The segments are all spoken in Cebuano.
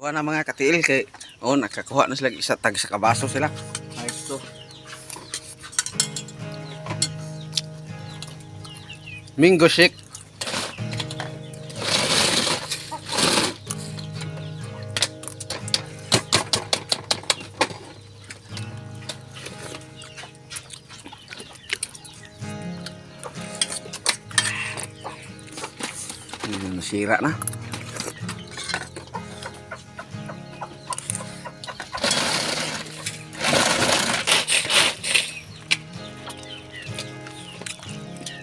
Kuha na, mga katiil, kay oh, nakakuha na sila isa tag sa kabaso sila. Ayos to. Mango shake. Nasira na.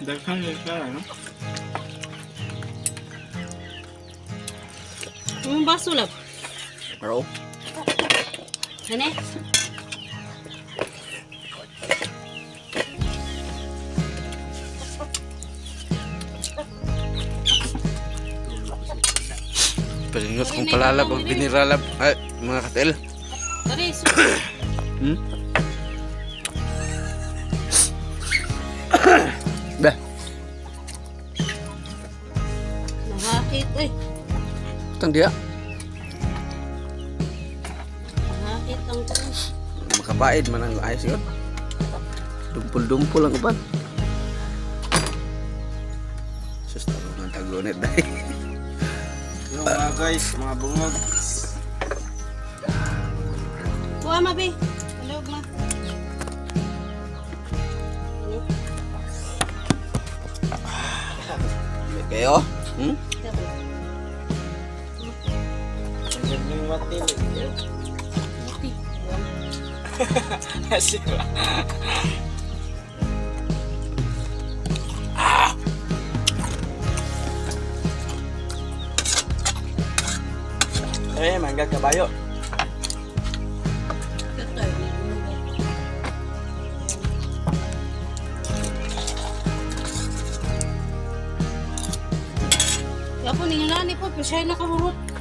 Daghan yun siya, no? Ang baso lang. Pero Ano? Palingot kong palalab ang biniralab. Ay, mga katil. Dari, so, Bah, Nakakit, eh. tang dia. Nakakit ang Makabaid man ang ayos yun. Dumpol-dumpol ang uban. Sus, tarong ang tagunit dahil. Yung mga guys, mga bungog. Kuha ma, be. Alog ma. Ano? Kayo? Hmm? Ang ganda yung matili. Puti. Sira. Eh, mangga kabayo. Ako ninyo na ni po, pero siya nakamurot.